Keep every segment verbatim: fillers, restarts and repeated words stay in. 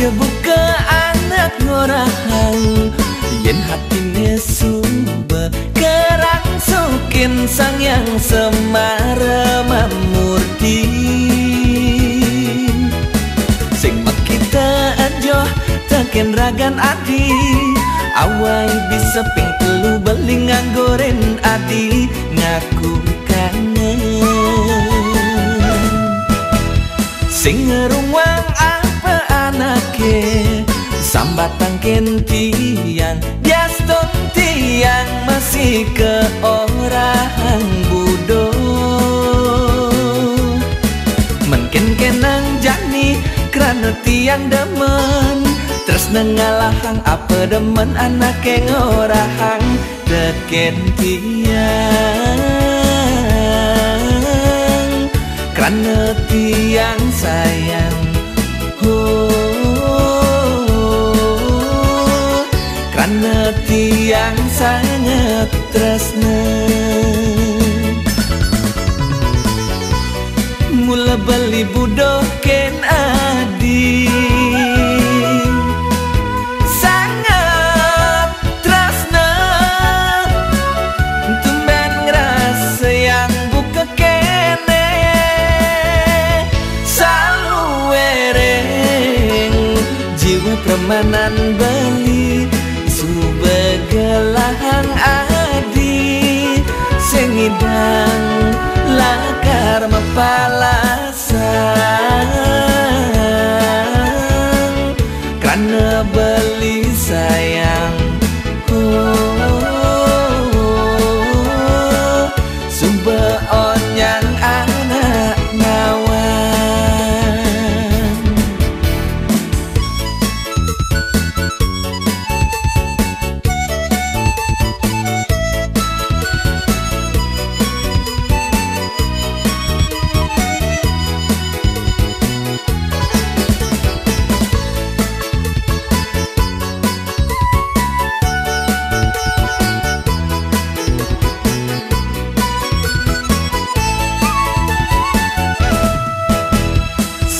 Buka anak ngorahang, yen hatine suba kerang sukin sang yang semara mamurti. Sing makita ajoh taken ragan adi, awai bisa ping telu beli nganggoren adi ngaku kangen. Sing ngerungwang apa anake, sambatang ken tiang, diaston tiang masih ke orang budo. Mungkin kenang jani, kerana tiang demen, terus nengalahang apa demen anake ngorahang teken tiang, kerana tiang sayang. Oh, kerana tiang sangat tresna. Mula beli budoh ken adi, sangat tresna, tumben ngrasa yang buka kene. Saluwereng jiwa premanan beli, suba gelahang adi, sing ngidang lakar mapalasang, kerana beli sayang. Oh, suba onyang anak nawang.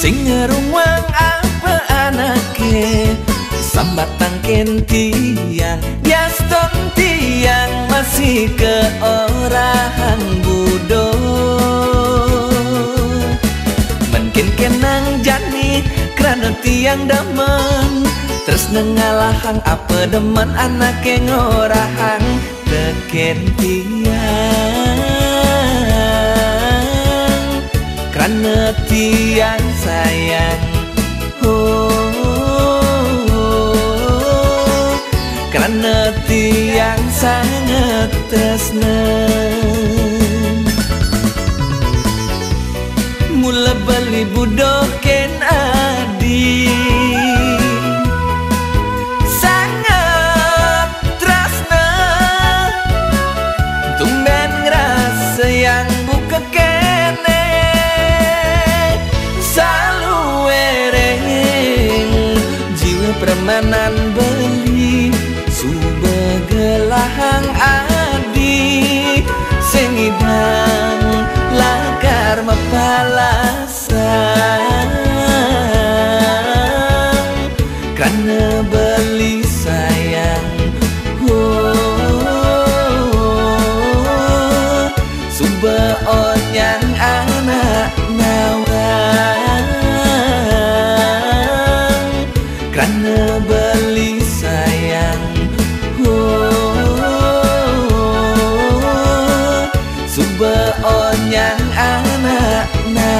Sing ngerungwang apa anake, sambatang ken tiang, diaston tiang masih ke orang budo. Mungkin kenang jani, kerana tiang demen, terus nengalahang apa demen anake ngorahang teken tiang, kerana tiang sayang. Oh, kerana tiang sangat tresna. Mula beli budoh ken adi, sangat tresna, tumben ngrasa yang buka kene. Saluwereng jiwa premanan beli, suba gelahang adi, sing ngidang lakar mapalasang, kerana beli sayang. Oh, suba onyang anak nawang, kerana beli sayang. Oh, suba onyang anak nawang.